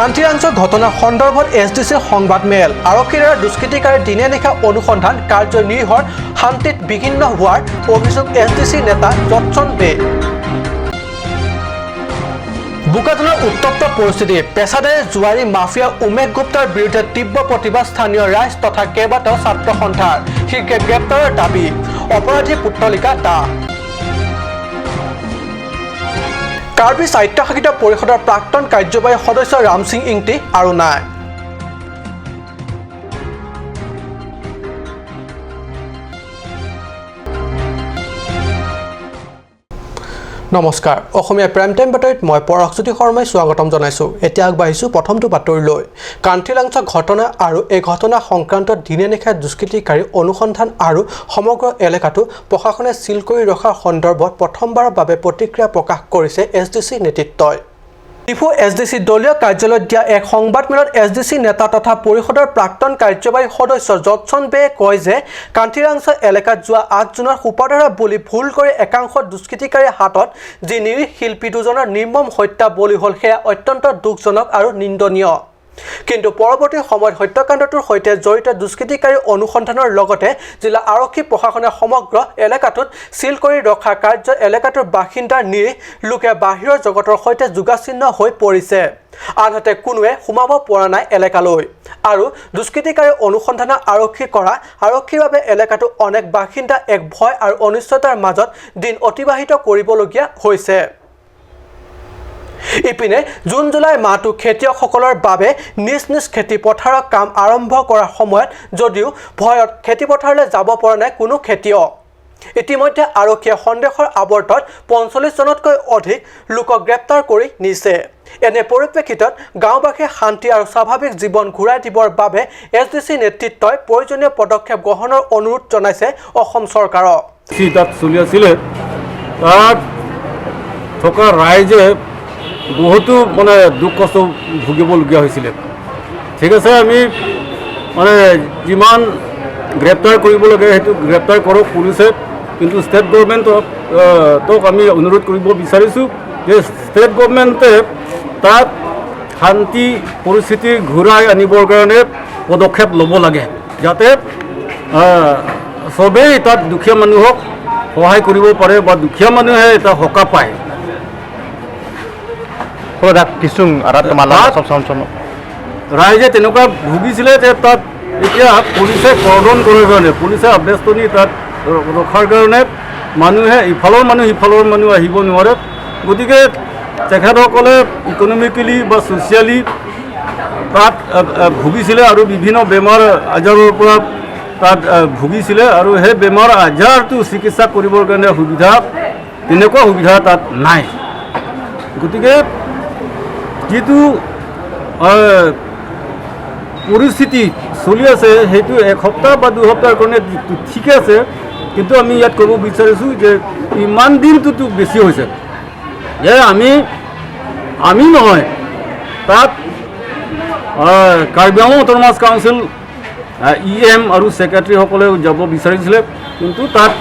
কান্তিৰাংচৰ ঘটনাৰ সন্দৰ্ভত S D চিৰ সংবাদমেল। আৰক্ষীৰ দ্বাৰা দুষ্কৃতিকাৰীৰ দিনে নিশা অনুসন্ধান কাৰ্য নিৰীহৰ শান্তিত বিঘ্ন হোৱাৰ অভিযোগ এছ ডি চিৰ নেতা জটছন বে। বোকাজানৰ উত্তপ্ত পৰিস্থিতি। পেছাদাৰী জুৱাৰী মাফিয়া উমেশ গুপ্তাৰ বিৰুদ্ধে তীব্ৰ প্ৰতিবাদ স্থানীয় ৰাইজ তথা কেইবাটাও ছাত্ৰ সন্থাৰ। শীঘ্ৰে গ্ৰেপ্তাৰৰ দাবী। অপৰাধী পুত্তলিকা দাহ। কাৰ্বি স্বায়ত্তশাসিত পৰিষদৰ প্ৰাক্তন কাৰ্যবাহী সদস্য ৰামসিং ইংতি আৰু নাই। নমস্কাৰ, অসমীয়া প্ৰাইম টাইম বাতৰিত মই পৰশজ্যোতি শৰ্মাই স্বাগতম জনাইছোঁ। এতিয়া আগবাঢ়িছোঁ প্ৰথমটো বাতৰিলৈ। কান্তিলাংছ ঘটনা আৰু এই ঘটনা সংক্ৰান্তত দিনে নিশাই দুষ্কৃতিকাৰী অনুসন্ধান আৰু সমগ্ৰ এলেকাটো প্ৰশাসনে চিল কৰি ৰখাৰ সন্দৰ্ভত প্ৰথমবাৰৰ বাবে প্ৰতিক্ৰিয়া প্ৰকাশ কৰিছে এছ ডি চি নেতৃত্বই। ডিফু এছ ডি চি দলীয় কাৰ্যালয়ত দিয়া এক সংবাদমেলত এছ ডি চি নেতা তথা পৰিষদৰ প্ৰাক্তন কাৰ্যবাহী সদস্য জটছন বেয়ে কয় যে কান্তিৰাংছ এলেকাত যোৱা 8 জুনত সোপাধৰা বুলি ভুল কৰি একাংশ দুষ্কৃতিকাৰীৰ হাতত যি নিৰীহ শিল্পী দুজনৰ নিৰ্মম হত্যা বলি হ'ল, সেয়া অত্যন্ত দুখজনক আৰু নিন্দনীয়। কিন্তু পৰৱৰ্তী সময়ত হত্যাকাণ্ডটোৰ সৈতে জড়িত দুষ্কৃতিকাৰীৰ অনুসন্ধানৰ লগতে জিলা আৰক্ষী প্ৰশাসনে সমগ্ৰ এলেকাটোত চিল কৰি ৰখা কাৰ্য এলেকাটোৰ বাসিন্দাৰ নিৰীহ লোকে বাহিৰৰ জগতৰ সৈতে যোগাচ্ছিন্ন হৈ পৰিছে। আনহাতে কোনোৱে সোমাব পৰা নাই এলেকালৈ আৰু দুষ্কৃতিকাৰীৰ অনুসন্ধানৰ আৰক্ষী কৰা আৰক্ষীৰ বাবে এলেকাটো অনেক বাসিন্দা এক ভয় আৰু অনিশ্চয়তাৰ মাজত দিন অতিবাহিত কৰিবলগীয়া হৈছে। ইপিনে জুন জুলাই মাহটো খেতিয়কসকলৰ বাবে নিজ নিজ খেতি পথাৰৰ কাম আৰম্ভ কৰাৰ সময়ত যদিও ভয়ত খেতিপথাৰলৈ যাব পৰা নাই কোনো খেতিয়ক। ইতিমধ্যে আৰক্ষীয়ে সন্দেহৰ আৱৰ্তত 45 জনতকৈ অধিক লোকক গ্ৰেপ্তাৰ কৰি নিছে। এনে পৰিপ্ৰেক্ষিতত গাঁওবাসীয়ে শান্তি আৰু স্বাভাৱিক জীৱন ঘূৰাই দিবৰ বাবে এছ ডি চি নেতৃত্বই প্ৰয়োজনীয় পদক্ষেপ গ্ৰহণৰ অনুৰোধ জনাইছে অসম চৰকাৰক। যি তাত চলি আছিলে, তাত থকা ৰাইজে বহুতো মানে দুখ কষ্ট ভুগিবলগীয়া হৈছিলে। ঠিক আছে, আমি মানে যিমান গ্ৰেপ্তাৰ কৰিব লাগে সেইটো গ্ৰেপ্তাৰ কৰক পুলিচে, কিন্তু ষ্টেট গভৰ্ণমেণ্টক তক আমি অনুৰোধ কৰিব বিচাৰিছোঁ যে ষ্টেট গভৰ্ণমেণ্টে তাত শান্তি পৰিস্থিতি ঘূৰাই আনিবৰ কাৰণে পদক্ষেপ ল'ব লাগে, যাতে চবেই তাত দুখীয়া মানুহক সহায় কৰিব পাৰে বা দুখীয়া মানুহে এটা সকাহ পায়। তাত ৰাইজে তেনেকুৱা ভুগিছিলে যে তাত এতিয়া পুলিচে কৰ্ডন কৰাৰ কাৰণে, পুলিচে আৱেষ্টনী তাত ৰখাৰ কাৰণে মানুহে ইফালৰ মানুহ সিফালৰ মানুহ আহিব নোৱাৰে। গতিকে তেখেতসকলে ইকনমিকেলি বা ছ'চিয়েলি তাত আ, আ, ভুগিছিলে আৰু বিভিন্ন বেমাৰ আজাৰৰ পৰা তাত ভুগিছিলে আৰু সেই বেমাৰ আজাৰটো চিকিৎসা কৰিবৰ কাৰণে সুবিধা, তেনেকুৱা সুবিধা তাত নাই। গতিকে যিটো পৰিস্থিতি চলি আছে, সেইটো এসপ্তাহ বা 2 সপ্তাহৰ কাৰণে ঠিকে আছে, কিন্তু আমি ইয়াত ক'ব বিচাৰিছোঁ যে ইমান দিনটোতো বেছি হৈছে যে আমি আমি নহয়, তাত Karbi Anglong autonomous council E M আৰু ছেক্ৰেটাৰীসকলেও যাব বিচাৰিছিলে, কিন্তু তাত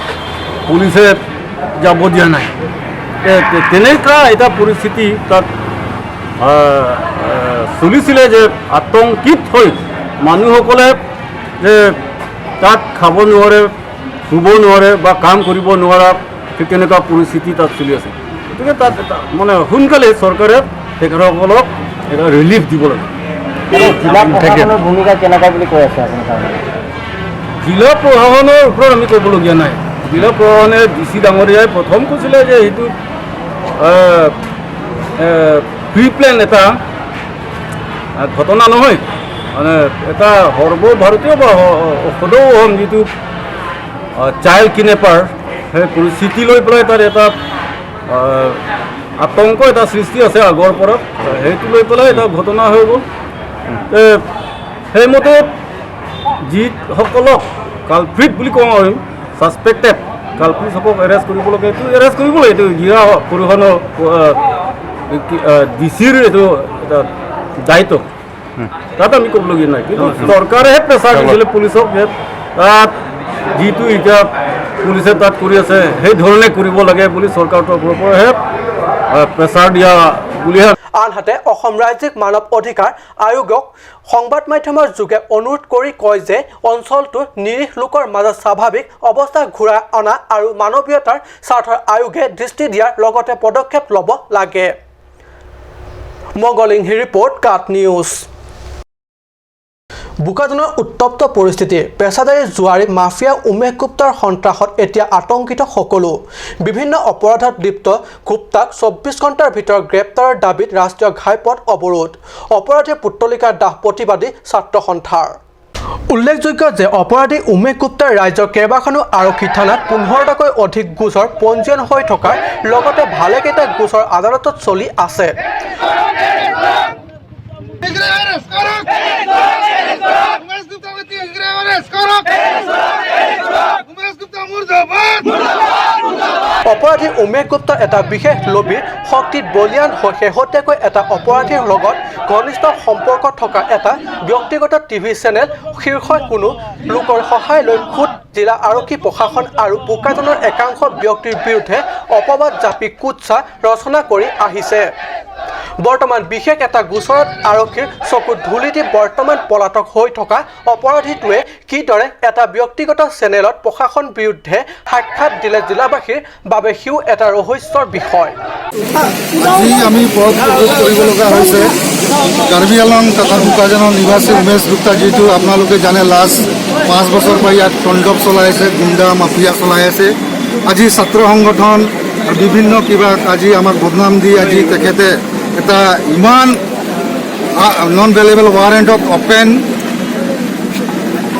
পুলিচে যাব দিয়া নাই। তেনেকুৱা এটা পৰিস্থিতি তাত আহ, আহ, চলিছিলে যে আতংকিত হৈ মানুহসকলে যে তাত খাব নোৱাৰে, শুব নোৱাৰে বা কাম কৰিব নোৱাৰা, ঠিক তেনেকুৱা পৰিস্থিতি তাত চলি আছে। গতিকে তাত এটা মানে সোনকালে চৰকাৰে তেখেতসকলক এটা ৰিলিফ দিব লাগে। জিলা প্ৰশাসনৰ ভূমিকা কেনেকুৱা বুলি কৈ আছে আপুনি তাৰমানে? জিলা প্ৰশাসনৰ ওপৰত আমি ক'বলগীয়া নাই। জিলা প্ৰশাসনে, ডি চি ডাঙৰীয়াই প্ৰথম কৈছিলে যে সেইটো প্ৰি প্লেন এটা ঘটনা নহয়, মানে এটা সৰ্বভাৰতীয় বা সদৌ অসম যিটো চাইল্ড কিডনেপাৰ, সেই পৰিস্থিতি লৈ পেলাই তাত এটা আতংক এটা সৃষ্টি আছে আগৰ পৰা, সেইটো লৈ পেলাই এটা ঘটনা হৈ গ'ল। সেইমতে যিসকলক কালপ্ৰিট বুলি কওঁ আমি, ছাছপেক্টেড কালপ্ৰিটসকলক এৰেষ্ট কৰিব লাগে, এইটো এৰেষ্ট কৰিব লাগে। এইটো জিলা পৰিবহণৰ ডি চিৰ এইটো এটা দায়িত্ব, তাত আমি ক'বলগীয়া নাই। কিন্তু চৰকাৰেহে প্ৰেছাৰ দিছিলে পুলিচক যে তাত যিটো এতিয়া পুলিচে তাত কৰি আছে, সেই ধৰণে কৰিব লাগে বুলি চৰকাৰৰ তৰফৰ পৰাহে প্ৰেছাৰ দিয়া বুলিহে। আনহাতে অসম ৰাজ্যিক মানৱ অধিকাৰ আয়োগক সংবাদ মাধ্যমৰ যোগে অনুৰোধ কৰি কয় যে অঞ্চলটোৰ নিৰীহ লোকৰ মাজত স্বাভাৱিক অৱস্থা ঘূৰাই অনা আৰু মানৱীয়তাৰ স্বাৰ্থৰ আয়োগে দৃষ্টি দিয়াৰ লগতে পদক্ষেপ ল'ব লাগে। মংগলিংহি ৰিপৰ্ট, কাট নিউজ। বোকাজানৰ উত্তপ্ত পৰিস্থিতি। পেছাদাৰী জুৱাৰী মাফিয়া উমেশ গুপ্তাৰ সন্ত্ৰাসত এতিয়া আতংকিত সকলো। বিভিন্ন অপৰাধত লিপ্ত গুপ্তাক 24 ঘণ্টাৰ ভিতৰত গ্ৰেপ্তাৰৰ দাবীত ৰাষ্ট্ৰীয় ঘাইপথ অৱৰোধ, অপৰাধীৰ পুত্তলিকা দাহ প্ৰতিবাদী ছাত্ৰ সন্থাৰ। উল্লেখযোগ্য যে অপৰাধী উমেশ গুপ্তাৰ ৰাজ্যৰ কেইবাখনো আৰক্ষী থানাত 15টাকৈ অধিক গোচৰ পঞ্জীয়ন হৈ থকাৰ লগতে ভালেকেইটা গোচৰ আদালতত চলি আছে। अरेस्ट करो, उमेश गुप्ता को अरेस्ट करो, उमेश गुप्ता मुर्दाबाद। অপৰাধী উমেশ গুপ্তাৰ এটা বিশেষ লবীৰ শক্তিত বলীয়ান হৈ শেহতীয়াকৈ এটা অপৰাধীৰ লগত ঘনিষ্ঠ সম্পৰ্ক থকা এটা ব্যক্তিগত টিভি চেনেল শীৰ্ষ কোনো লোকৰ সহায় লৈ খোদ জিলা আৰক্ষী প্ৰশাসন আৰু বোকাজানৰ একাংশ ব্যক্তিৰ বিৰুদ্ধে অপবাদ জাপি কুৎসা ৰচনা কৰি আহিছে। বৰ্তমান বিশেষ এটা গোচৰত আৰক্ষীৰ চকুত ধূলি দি বৰ্তমান পলাতক হৈ থকা অপৰাধীটোৱে কিদৰে এটা ব্যক্তিগত চেনেলত প্ৰশাসন বিৰুদ্ধে সাক্ষাৎ দিলে, জিলাবাসীৰ বাবে সিও এটা ৰহস্যৰ বিষয়। আজি আমি পথ অৱৰোধ কৰিব লগা হৈছে কাৰ্বি আংলং তথা বোকাজানৰ নিবাসী উমেশ গুপ্তা, যিটো আপোনালোকে জানে, লাষ্ট 5 বছৰ পৰা ইয়াত তাণ্ডৱ চলাই আছে, গুণ্ডা মাফিয়া চলাই আছে। আজি ছাত্ৰ সংগঠন আৰু বিভিন্ন কিবা আজি আমাক বদনাম দি আজি তেখেতে এটা ইমান নন বেলেবল ৱাৰেণ্টত অপেন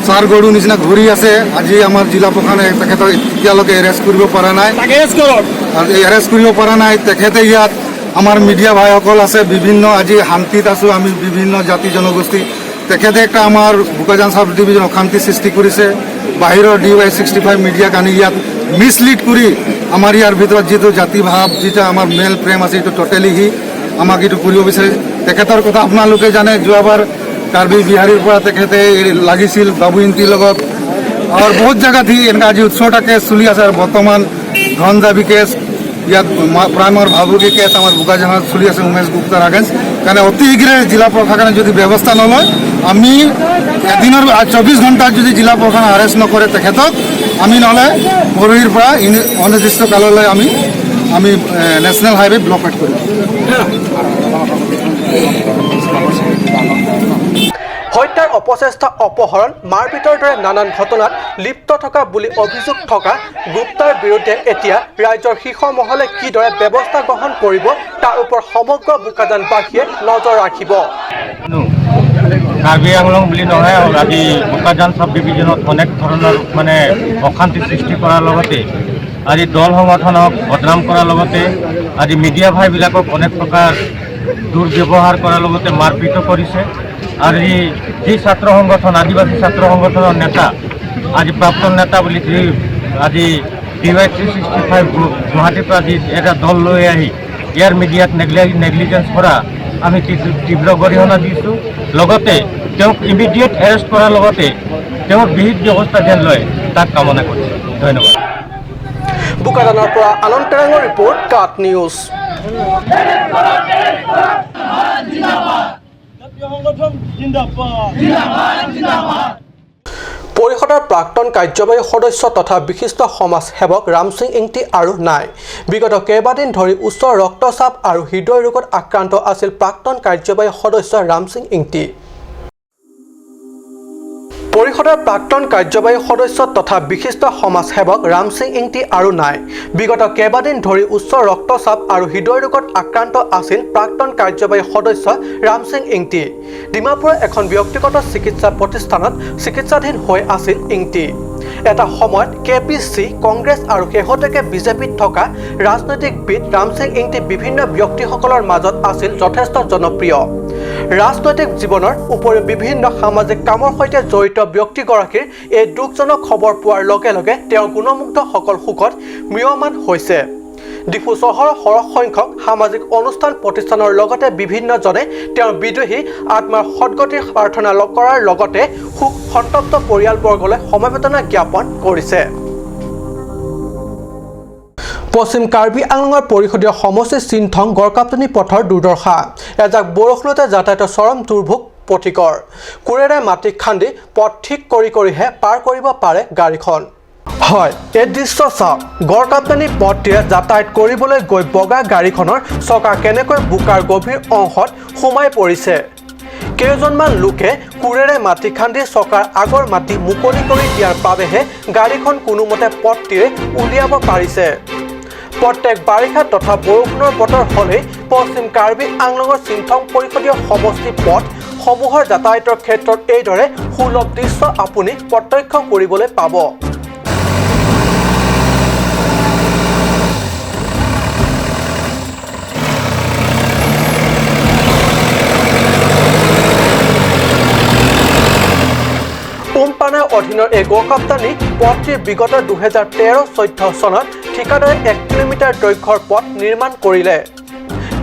ষাঁড় গৰু নিচিনা ঘূৰি আছে। আজি আমাৰ জিলা প্ৰশাসনে তেখেতক এতিয়ালৈকে এৰেষ্ট কৰিব পৰা নাই আৰু এই এৰেষ্ট কৰিব পৰা নাই। তেখেতে ইয়াত আমাৰ মিডিয়া ভাইসকল আছে, বিভিন্ন আজি শান্তিত আছোঁ আমি বিভিন্ন জাতি জনগোষ্ঠী। তেখেতে একটা আমাৰ বোকাজান চাব ডিভিজন অশান্তি সৃষ্টি কৰিছে। বাহিৰৰ ডিৱাই 65 মিডিয়াক আনি ইয়াত মিছলিড কৰি আমাৰ ইয়াৰ ভিতৰত যিটো জাতি ভাৱ, যিটো আমাৰ মেল প্ৰেম আছে, এইটো ট'টেলি সি আমাক এইটো কৰিব বিচাৰে। তেখেতৰ কথা আপোনালোকে জানে, যোৱাবাৰ কাৰ্বি বিহাৰীৰ পৰা তেখেতে এই লাগিছিল বাবু ইন্তিৰ লগত আৰু বহুত জেগাত সি এনেকুৱা আজি 18টা কেছ চলি আছে। আৰু বৰ্তমান ধন দাবী কেছ, ইয়াত প্ৰাইমৰ ভাবুকি কেছ আমাৰ বোকাজানত চলি আছে উমেশ গুপ্তাৰ আগেইনষ্ট। কাৰণে অতি শীঘ্ৰে জিলা প্ৰশাসনে যদি ব্যৱস্থা নলয়, আমি এদিনৰ 24 ঘণ্টাত যদি জিলা প্ৰশাসনে এৰেষ্ট নকৰে তেখেতক, আমি নহ'লে পৰহিৰ পৰা অনিৰ্দিষ্ট কাললৈ আমি নেশ্যনেল হাইৱে ব্লকেড কৰিম। হত্যাৰ অপচেষ্টা, অপহৰণ, মাৰপিটৰ দৰে নানান ঘটনাত লিপ্ত থকা বুলি অভিযোগ থকা গুপ্তাৰ বিৰুদ্ধে এতিয়া ৰাজ্যৰ শীৰ্ষ মহলে কিদৰে ব্যৱস্থা গ্ৰহণ কৰিব, তাৰ ওপৰত সমগ্ৰ বোকাজানবাসীয়ে নজৰ ৰাখিব। কাৰ্বি আংলং বুলি নহয়, আজি বোকাজান চাব ডিভিজনত অনেক ধৰণৰ মানে অশান্তি সৃষ্টি কৰাৰ লগতে আজি দল সংগঠনক বদনাম কৰাৰ লগতে আজি মিডিয়া ভাইবিলাকক অনেক প্ৰকাৰ দুৰ্ব্যৱহাৰ কৰাৰ লগতে মাৰপিটো কৰিছে। আৰু যি ছাত্ৰ সংগঠন, আদিবাসী ছাত্ৰ সংগঠনৰ নেতা, আজি প্ৰাক্তন নেতা বুলি যি আজি ডিৱাই 365 গুৱাহাটীৰ পৰা যি এটা দল লৈ আহি ইয়াৰ মিডিয়াত নেগলিজেঞ্চ কৰা আমি তীব্ৰ গৰিহণা দিছোঁ। লগতে তেওঁক ইমিডিয়েট এৰেষ্ট কৰাৰ লগতে তেওঁৰ বিহিত ব্যৱস্থা যেন লয়, তাক কামনা কৰিছোঁ। ধন্যবাদ। বোকাজানৰ পৰা আনন্দ তেৰাঙৰ ৰিপৰ্ট, কাট নিউজ। পৰিষদৰ প্ৰাক্তন কাৰ্যবাহী সদস্য তথা বিশিষ্ট সমাজ সেৱক ৰামসিং ইংতি আৰু নাই। বিগত কেইবাদিন ধৰি উচ্চ ৰক্তচাপ আৰু হৃদয় ৰোগত আক্ৰান্ত আছিল প্ৰাক্তন কাৰ্যবাহী সদস্য ৰামসিং ইংতি। পৰিষদৰ প্ৰাক্তন কাৰ্যবাহী সদস্য তথা বিশিষ্ট সমাজসেৱক ৰামসিং ইংতি আৰু নাই। বিগত কেইবাদিন ধৰি উচ্চ ৰক্তচাপ আৰু হৃদয় ৰোগত আক্ৰান্ত আছিল প্ৰাক্তন কাৰ্যবাহী সদস্য ৰামসিং ইংতি। ডিমাপুৰৰ এখন ব্যক্তিগত চিকিৎসা প্ৰতিষ্ঠানত চিকিৎসাধীন হৈ আছিল ইংতি। এটা সময়ত কেপিচি, কংগ্ৰেছ আৰু শেহতীয়াকৈ বিজেপিত থকা ৰাজনৈতিকবিদ ৰামসিং ইংতি বিভিন্ন ব্যক্তিসকলৰ মাজত আছিল যথেষ্ট জনপ্ৰিয়। ৰাজনৈতিক জীৱনৰ উপৰিও বিভিন্ন সামাজিক কামৰ সৈতে জড়িত ব্যক্তিগৰাকীৰ এই দুখজনক খবৰ পোৱাৰ লগে লগে তেওঁৰ গুণমুগ্ধসকল শোকত ম্ৰিয়মান হৈছে। ডিফু চহৰৰ সৰহসংখ্যক সামাজিক অনুষ্ঠান প্ৰতিষ্ঠানৰ লগতে বিভিন্নজনে তেওঁৰ বিদেহী আত্মাৰ সদগতিৰ প্ৰাৰ্থনা কৰাৰ লগতে শোক সন্তপ্ত পৰিয়ালবৰ্গলৈ সমবেদনা জ্ঞাপন কৰিছে। পশ্চিম কাৰ্বি আংলঙৰ পৰিষদীয় সমষ্টি চিন্থং গড়কাপ্তানি পথৰ দুৰ্দশা। এজাক বৰষুণতে যাতায়াতৰ চৰম দুৰ্ভোগ পথিকৰ। কোৰেৰে মাটি খান্দি পথ ঠিক কৰি কৰিহে পাৰ কৰিব পাৰে গাড়ীখন। হয়, এই দৃশ্য চাওক, গড়কাপ্তানি পথটিৰে যাতায়াত কৰিবলৈ গৈ বগা গাড়ীখনৰ চকা কেনেকৈ বোকাৰ গভীৰ অংশত সোমাই পৰিছে। কেইজনমান লোকে কোৰেৰে মাটি খান্দি চকাৰ আগৰ মাটি মুকলি কৰি দিয়াৰ বাবেহে গাড়ীখন কোনোমতে পথটিৰে উলিয়াব পাৰিছে। প্ৰত্যেক বাৰিষা তথা বৰষুণৰ বতৰ হ'লেই পশ্চিম কাৰ্বি আংলঙৰ চিন্থং পৰিষদীয় সমষ্টি পথসমূহৰ যাতায়াতৰ ক্ষেত্ৰত এইদৰে সুলভ দৃশ্য আপুনি প্ৰত্যক্ষ কৰিবলৈ পাব। উমপানাৰ অধীনৰ এই গড়কাপ্তানি পথটিৰ বিগত 2013-14 চনত ঠিকাদাৰে 1 কিলোমিটাৰ দৈৰ্ঘ্যৰ পথ নিৰ্মাণ কৰিলে।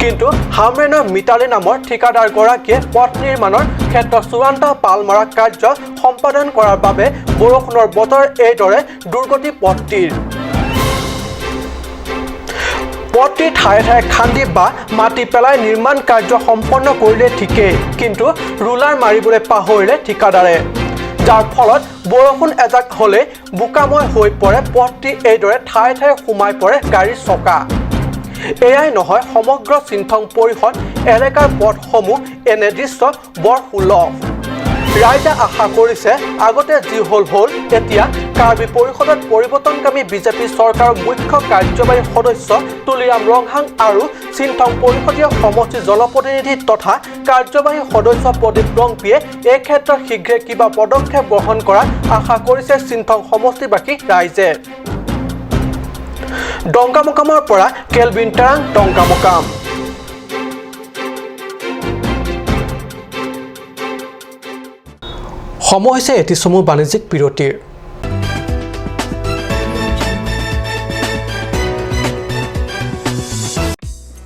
কিন্তু হামৰেনৰ মিতালী নামৰ ঠিকাদাৰগৰাকীয়ে পথ নিৰ্মাণৰ ক্ষেত্ৰত চূড়ান্ত পাল মৰা কাৰ্য সম্পাদন কৰাৰ বাবে বৰষুণৰ বতৰ এইদৰে দুৰ্গতি পথটিৰ। পথটি ঠায়ে ঠায়ে খান্দি বা মাটি পেলাই নিৰ্মাণ কাৰ্য সম্পন্ন কৰিলে ঠিকেই, কিন্তু ৰোলাৰ মাৰিবলৈ পাহৰিলে ঠিকাদাৰে, যাৰ ফলত বৰষুণ এজাক হ'লে বোকাময় হৈ পৰে পথটি। এইদৰে ঠায়ে ঠায়ে সোমাই পৰে গাড়ীৰ চকা। এয়াই নহয়, সমগ্ৰ চিন্থং পৰিষদ এলেকাৰ পথসমূহ এনে দৃশ্য বৰ সুলভ। ৰাইজে আশা কৰিছে আগতে যি হ'ল হ'ল, এতিয়া কাৰ্বি পৰিষদত পৰিৱৰ্তনকামী বিজেপি চৰকাৰৰ মুখ্য কাৰ্যবাহী সদস্য তুলিৰাম ৰংহাং আৰু চিন্থং পৰিষদীয় সমষ্টিৰ জনপ্ৰতিনিধি তথা কাৰ্যবাহী সদস্য প্ৰদীপ ৰংপিয়ে এই ক্ষেত্ৰত শীঘ্ৰে কিবা পদক্ষেপ গ্ৰহণ কৰাৰ আশা কৰিছে চিন্থং সমষ্টিবাসী ৰাইজে। ডংকামোকামৰ পৰা কেলভিন টেৰাং, ডংকামোকাম। সময় হৈছে এটি চমু বাণিজ্যিক বিৰতিৰ।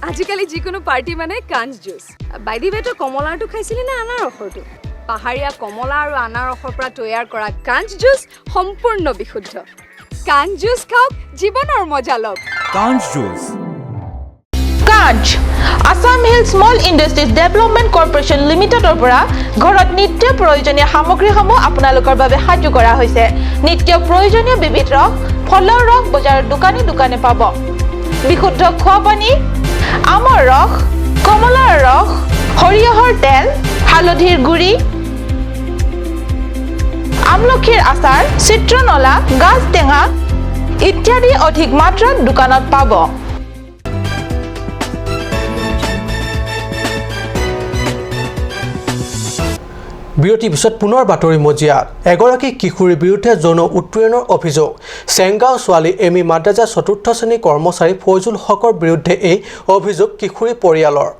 আজিকালি যিকোনো পাৰ্টি মানে কাঞ্চ জুচ। বাই the ৱে, তই কমলাৰটো খাইছিলি নে আনাৰসৰটো? পাহাৰীয়া কমলা আৰু আনাৰসৰ পৰা তৈয়াৰ কৰা কাঞ্চ জুচ সম্পূৰ্ণ বিশুদ্ধ। কাঞ্চ জুচ খাওক, জীৱনৰ মজা লওক। কাঞ্চ juice. Kanch Assam hill small industries development corporation লিমিটেডৰ পৰা ঘৰত নিত্য প্ৰয়োজনীয় সামগ্ৰীসমূহ আপোনালোকৰ বাবে সাজু কৰা হৈছে। নিত্য প্ৰয়োজনীয় বিবিধ ৰস, ফলৰ ৰস বজাৰৰ দোকানে দোকানে পাব। বিশুদ্ধ খোৱা পানী, আমৰ ৰস, কমলাৰ ৰস, সৰিয়হৰ তেল, হালধিৰ গুড়ি, আমলখিৰ আচাৰ, চিত্ৰনলা, গাজ টেঙা ইত্যাদি অধিক মাত্ৰাত দোকানত পাব। বিৰতিৰ পিছত পুনৰ বাতৰি মজিয়াত। এগৰাকী কিশোৰীৰ বিৰুদ্ধে যৌন উৎপীড়নৰ অভিযোগ। চেংগাঁও ছোৱালী এমি মাদ্ৰাজা চতুৰ্থ শ্ৰেণীৰ কৰ্মচাৰী ফৈজুল হকৰ বিৰুদ্ধে এই অভিযোগ কিশোৰী পৰিয়ালৰ।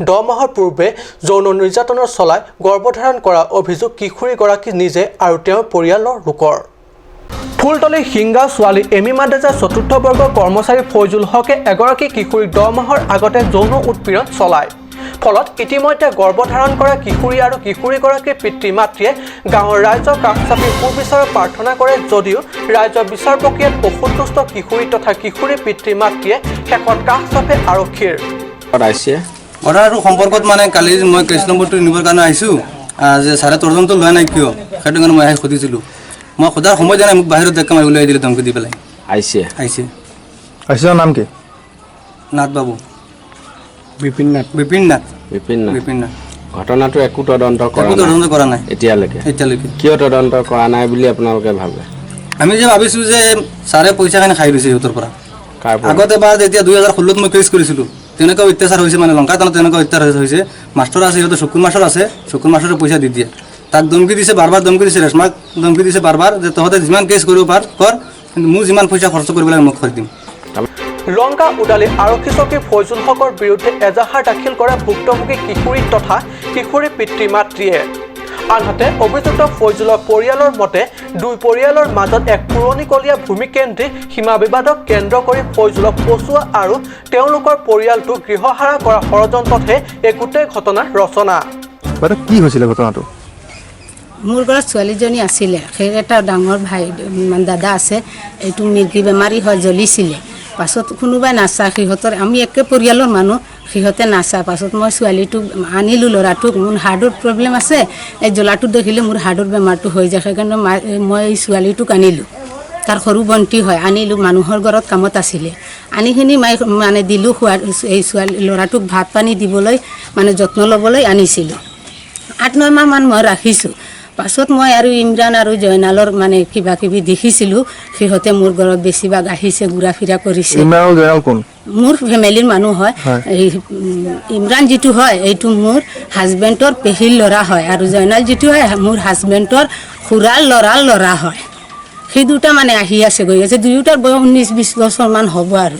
10 মাহৰ পূৰ্বে যৌন নিৰ্যাতনৰ চলাই গৰ্ভধাৰণ কৰা অভিযোগ কিশোৰীগৰাকী নিজে আৰু তেওঁৰ পৰিয়ালৰ লোকৰ। ফুলতলী সিংগাঁও ছোৱালী এমি মাদ্ৰাজা চতুৰ্থ বৰ্গৰ কৰ্মচাৰী ফৈজুল হকে এগৰাকী কিশোৰীক 10 মাহৰ আগতে যৌন উৎপীড়ন চলায়। ফলত ইতিমধ্যে গৰ্ভধাৰণ কৰা কিশোৰী আৰু কিশোৰীগৰাকীৰ পিতৃ মাতৃয়ে গাঁৱৰ ৰাইজৰ কাষ চাপি সুবিচাৰৰ প্ৰাৰ্থনা কৰে যদিও ৰাইজৰ বিচাৰ প্ৰক্ৰিয়াত অসন্তুষ্ট কিশোৰী তথা কিশোৰীৰ পিতৃ মাতৃয়ে শেষত কাষ চাপে আৰক্ষীৰ। ঘটনাটো সম্পৰ্কত মানে কালি মই কেছ নম্বৰটো নিবৰ কাৰণে আহিছোঁ যে ছাৰে তদন্ত লোৱা নাই কিয়, সেইটো কাৰণে মই আহি সুধিছিলোঁ। মই সোধাৰ সময় দিয়া নাই, মোক বাহিৰত ধাক্কা মাৰি উলিয়াই দিলে ধমকি দি পেলাই। আহিছে আহিছে। আহিছে নাম কি? নাথ বাবু। বিপিন নাথ। বিপিন নাথ। বিপিন নাথ। বিপিন নাথ। ঘটনাটো একো তদন্ত কৰা একো তদন্ত কৰা নাই এতিয়ালৈকে। এতিয়ালৈকে কিয় তদন্ত কৰা নাই বুলি আপোনালোকে ভাবে? আমি যে ভাবিছোঁ যে ছাৰে পইচাখিনি খাই লৈছে সিহঁতৰ পৰা। আগতে বা যেতিয়া 2016 মই কেছ কৰিছিলোঁ, তেনেকুৱা অত্যাচাৰ হৈছে, মানে লংকা থানাত তেনেকুৱা অত্যাচাৰ হৈছে। মাষ্টৰ আছে, সিহঁতৰ শুকুৰ মাষ্টৰ আছে, শুকুৰ মাষ্টৰে পইচা দি দিয়ে। তাক ধমকি দিছে, বাৰ বাৰ ধমকি দিছে, ৰেশমাক ধমকি দিছে বাৰ বাৰ যে তহঁতে যিমান কেছ কৰিব পাৰ কৰ, কিন্তু মোৰ যিমান পইচা খৰচ কৰিব লাগে মই খৰচ দিম। লংকা উদালি আৰক্ষী চকীৰ ফৈজুল হকৰ বিৰুদ্ধে এজাহাৰ দাখিল কৰে ভুক্তভোগী কিশোৰী তথা কিশোৰীৰ পিতৃ মাতৃয়ে। আনহাতে অভিযুক্ত ফৈজুলৰ পৰিয়ালৰ মতে দুই পৰিয়ালৰ মাজত এক পুৰণিকলীয়া ভূমিকেন্দ্ৰিক সীমা বিবাদক কেন্দ্ৰ কৰি ফৈজুলক পচোৱা আৰু তেওঁলোকৰ পৰিয়ালটো গৃহহাৰা কৰা ষড়যন্ত্ৰতহে এই গোটেই ঘটনাৰ ৰচনা। কি হৈছিলে ঘটনাটো? মোৰ ঘৰত ছোৱালীজনী আছিলে, সেই এটা ডাঙৰ ভাই মানে দাদা আছে, এইটো মিৰ্গী বেমাৰী হয়, জ্বলিছিলে। পাছত কোনোবাই নাচা, সিহঁতৰ আমি একে পৰিয়ালৰ মানুহ, সিহঁতে নাচা। পাছত মই ছোৱালীটোক আনিলোঁ, ল'ৰাটোক। মোৰ হাৰ্টৰ প্ৰব্লেম আছে, এই জ্বলাটো দেখিলে মোৰ হাৰ্টৰ বেমাৰটো হৈ যায়, সেইকাৰণে মই এই ছোৱালীটোক আনিলোঁ। তাৰ সৰু ভণ্টি হয়, আনিলোঁ। মানুহৰ ঘৰত কামত আছিলে। আনিখিনি মাই মানে দিলোঁ খোৱা, এই ছোৱালী ল'ৰাটোক ভাত পানী দিবলৈ, মানে যত্ন ল'বলৈ আনিছিলোঁ। 8-9 মাহমান মই ৰাখিছোঁ। পাছত মই আৰু ইমৰান আৰু জয়নালৰ মানে কিবা কিবি দেখিছিলোঁ, সিহঁতে মোৰ ঘৰত বেছিভাগ আহিছে, ঘূৰা ফুৰা কৰিছে। ইমৰান আৰু জয়নাল কোন? মোৰ ফেমিলিৰ মানুহ হয়। হয়। এই ইমৰান যিটো হয়, এইটো মোৰ হাজবেণ্ডৰ পেহীৰ ল'ৰা হয়, আৰু জয়নাল যিটো হয়, মোৰ হাজবেণ্ডৰ খুৰাৰ ল'ৰাৰ ল'ৰা হয়। সেই দুটা মানে আহি আছে, গৈ আছে। দুয়োটাৰ বয়স 19-20 বছৰমান হ'ব। আৰু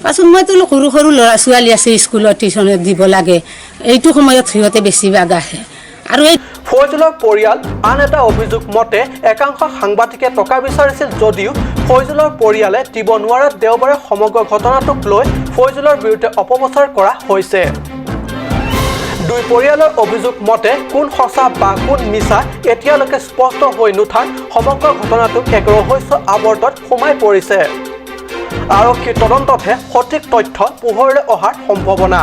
পাছত মইতো সৰু সৰু ল'ৰা ছোৱালী আছে, স্কুলত টিউচনত দিব লাগে, এইটো সময়ত সিহঁতে বেছিভাগ আহে। আৰু এই ফৈজুলৰ পৰিয়াল আন এটা অভিযোগ মতে একাংশ সাংবাদিকে টকা বিচাৰিছিল যদিও ফৈজুলৰ পৰিয়ালে দিব নোৱাৰাত দেওবাৰে সমগ্ৰ ঘটনাটোক লৈ ফৈজুলৰ বিৰুদ্ধে অপপ্ৰচাৰ কৰা হৈছে। দুই পৰিয়ালৰ অভিযোগ মতে কোন সঁচা বা কোন মিছা এতিয়ালৈকে স্পষ্ট হৈ নুঠাত সমগ্ৰ ঘটনাটো এক ৰহস্য আৱৰ্তত সোমাই পৰিছে। আৰক্ষীৰ তদন্ততহে সঠিক তথ্য পোহৰলৈ অহাৰ সম্ভাৱনা।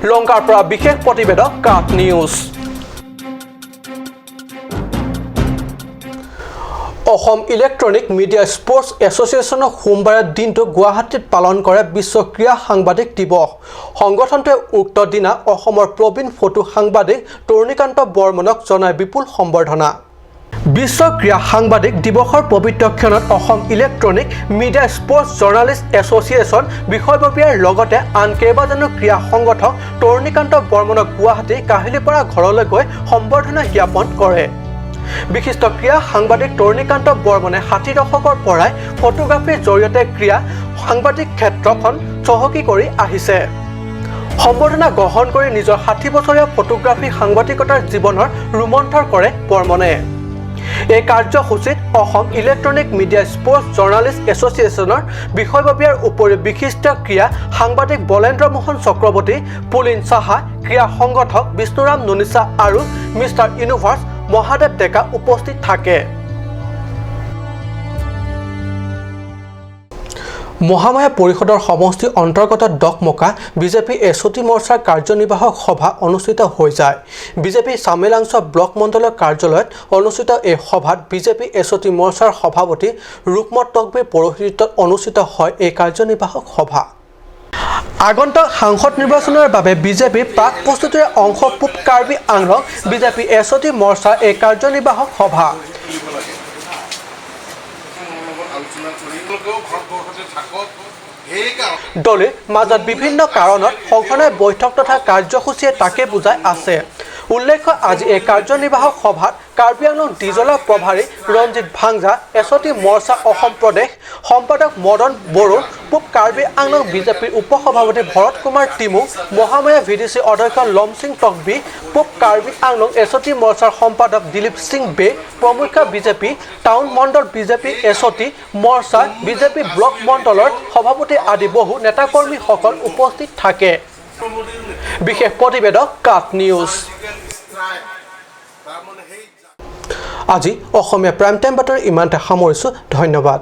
লংকাৰ পৰা বিশেষ প্ৰতিবেদক, cut news. Assam electronic media sports এছ'চিয়েশ্যনৰ সোমবাৰে দিনটো গুৱাহাটীত পালন কৰে বিশ্ব ক্ৰীড়া সাংবাদিক দিৱস। সংগঠনটোৱে উক্ত দিনা অসমৰ প্ৰবীণ ফটো সাংবাদিক তৰুণীকান্ত বৰ্মনক জনায় বিপুল সম্বৰ্ধনা। বিশ্ব ক্ৰীড়া সাংবাদিক দিৱসৰ পবিত্ৰ ক্ষণত Assam electronic media sports journalist association বিষয়ববীয়াৰ লগতে আন কেইবাজনো ক্ৰীড়া সংগঠক তৰুণীকান্ত বৰ্মনক গুৱাহাটী কাহিলীপাৰা ঘৰলৈ গৈ সম্বৰ্ধনা জ্ঞাপন কৰে। বিশিষ্ট ক্ৰীড়া সাংবাদিক তৰুণীকান্ত বৰ্মনে 60 দশকৰ পৰাই ফটোগ্ৰাফীৰ জৰিয়তে ক্ৰীড়া সাংবাদিক ক্ষেত্ৰখন চহকী কৰি আহিছে। সম্বৰ্ধনা গ্ৰহণ কৰি নিজৰ 60 বছৰীয়া ফটোগ্ৰাফী সাংবাদিকতাৰ জীৱনৰ ৰোমন্থন কৰে বৰ্মনে। এই কাৰ্যসূচীত Assam electronic media sports journalist এছ'চিয়েশ্যনৰ বিষয়ববীয়াৰ উপৰিও বিশিষ্ট ক্ৰীড়া সাংবাদিক বলেন্দ্ৰ মোহন চক্ৰৱৰ্তী, পুলিন সাহা, ক্ৰীড়া সংগঠক বিষ্ণুৰাম নুনিচা আৰু মিষ্টাৰ ইউনিভাৰ্ছ মহাদেৱ ডেকা উপস্থিত থাকে। মহামায়া পৰিষদৰ সমষ্টিৰ অন্তৰ্গত ডকমকা বিজেপি এছটি মৰ্চাৰ কাৰ্যনিৰ্বাহক সভা অনুষ্ঠিত হৈ যায়। বিজেপি চামেলাংছ ব্লক মণ্ডলৰ কাৰ্যালয়ত অনুষ্ঠিত এই সভাত বিজেপি এছটি মৰ্চাৰ সভাপতি ৰুকমত টকবিৰ পৌৰোহিত্যত অনুষ্ঠিত হয় এই কাৰ্যনিৰ্বাহক সভা। আগন্তুক সাংসদ নিৰ্বাচনৰ বাবে বিজেপিৰ প্ৰাক প্ৰস্তুতিৰ অংশ পূব কাৰ্বি আংলং বিজেপি এছটি মৰ্চাৰ এই কাৰ্যনিৰ্বাহক সভা। দলীৰ মাজত বিভিন্ন কাৰণত সঘনাই বৈঠক তথা কাৰ্যসূচীয়ে তাকে বুজাই আছে। উল্লেখ্য আজি এই কাৰ্যনিৰ্বাহক সভাত কাৰ্বি আংলং ডিজলৰ প্ৰভাৰী ৰঞ্জিত ভাংজা, এছটি মৰ্চা অসম প্ৰদেশ সম্পাদক মদন বড়ো, পূব কাৰ্বি আংলং বিজেপিৰ উপসভাপতি ভৰত কুমাৰ টিমু, মহামায়া ভিডিচি অধ্যক্ষ লমসিং টকবি, পূব কাৰ্বি আংলং এছটি মৰ্চাৰ সম্পাদক দিলীপ সিং বে প্ৰমুখ্য বিজেপি টাউন মণ্ডল বিজেপি এছটি মৰ্চা বিজেপি ব্লক মণ্ডলৰ সভাপতি আদি বহু নেতাকৰ্মীসকল উপস্থিত থাকে। বিশেষ প্ৰতিবেদক, কাট নিউজ। আজি অসমীয়া প্ৰাইম টাইম বাতৰি ইমানতে সামৰিছোঁ। ধন্যবাদ।